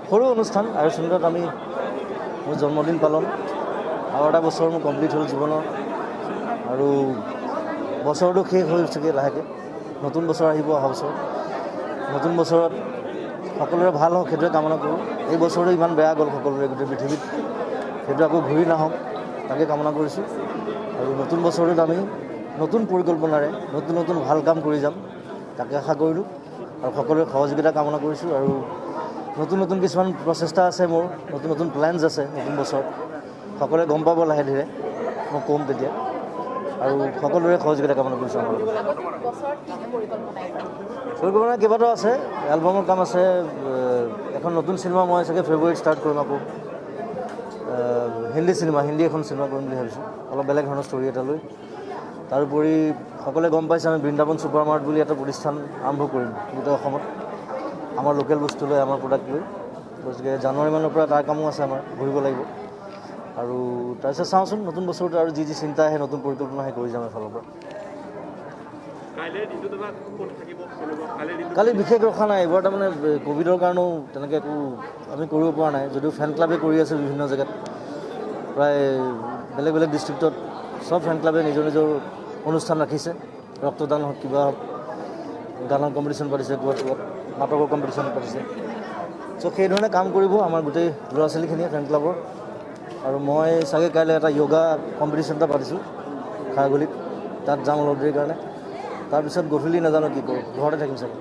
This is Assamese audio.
সৰু অনুষ্ঠান আয়ুস্মিতাত আমি মোৰ জন্মদিন পালন আৰু এটা বছৰ মোৰ কমপ্লিট হ'ল জীৱনৰ আৰু বছৰটো শেষ হৈ গৈছেগৈ লাহেকৈ। নতুন বছৰ আহিব, অহা বছৰ নতুন বছৰত সকলোৰে ভাল হওক সেইটোৱে কামনা কৰোঁ। এই বছৰটো ইমান বেয়া গ'ল সকলোৰে গোটেই পৃথিৱীত, সেইটো আকৌ ঘূৰি নাহক তাকে কামনা কৰিছোঁ। আৰু নতুন বছৰটোত আমি নতুন পৰিকল্পনাৰে নতুন নতুন ভাল কাম কৰি যাম তাকে আশা কৰিলোঁ আৰু সকলোৰে সহযোগিতা কামনা কৰিছোঁ। আৰু নতুন নতুন কিছুমান প্ৰচেষ্টা আছে মোৰ, নতুন নতুন প্লেনছ আছে নতুন বছৰত, সকলোৱে গম পাব লাহে ধীৰে, মই ক'ম তেতিয়া। আৰু সকলোৰে সহযোগিতা কামনা কৰিছোঁ। আমাৰ পৰিকল্পনা কেইবাটাও আছে, এলবামৰ কাম আছে, এখন নতুন চিনেমা মই চাগে ফেব্ৰুৱাৰীত ষ্টাৰ্ট কৰিম, আকৌ হিন্দী চিনেমা, হিন্দী এখন চিনেমা কৰিম বুলি ভাবিছোঁ, অলপ বেলেগ ধৰণৰ ষ্টৰী এটা লৈ। তাৰোপৰি সকলোৱে গম পাইছে আমি বৃন্দাবন ছুপাৰ মাৰ্ট বুলি এটা প্ৰতিষ্ঠান আৰম্ভ কৰিম গোটেই অসমত, আমাৰ লোকেল বস্তু লৈ, আমাৰ প্ৰডাক্ট লৈ। গতিকে জানুৱাৰী মানৰ পৰা তাৰ কামো আছে, আমাৰ ঘূৰিব লাগিব। আৰু তাৰপিছত চাওঁচোন নতুন বছৰটো আৰু যি যি চিন্তা আহে, নতুন পৰিকল্পনা আহে কৰি যাম এফালৰ পৰা। কালি বিশেষ ৰখা নাই, এইবাৰ তাৰমানে ক'ভিডৰ কাৰণেও তেনেকৈ একো আমি কৰিব পৰা নাই, যদিও ফেন ক্লাবে কৰি আছে বিভিন্ন জেগাত, প্ৰায় বেলেগ বেলেগ ডিষ্ট্ৰিক্টত চব ফেন ক্লাবে নিজৰ নিজৰ অনুষ্ঠান ৰাখিছে, ৰক্তদান হওক কিবা হওক, গানৰ কম্পিটিশ্যন পাতিছে, ক'ৰবাত ক'ৰবাত নাটকৰ কম্পিটিশ্যন পাতিছে। চ' সেইধৰণে কাম কৰিব আমাৰ গোটেই ল'ৰা ছোৱালীখিনিয়ে ফেন ক্লাবৰ। আৰু মই চাগে কাইলৈ এটা য়োগা কম্পিটিশ্যন এটা পাতিছোঁ খাৰঘুলিত, তাত যাম অলপ দেৰিৰ কাৰণে। তাৰপিছত গধূলি নাজানো কি কৰোঁ, ঘৰতে থাকিম চাগে।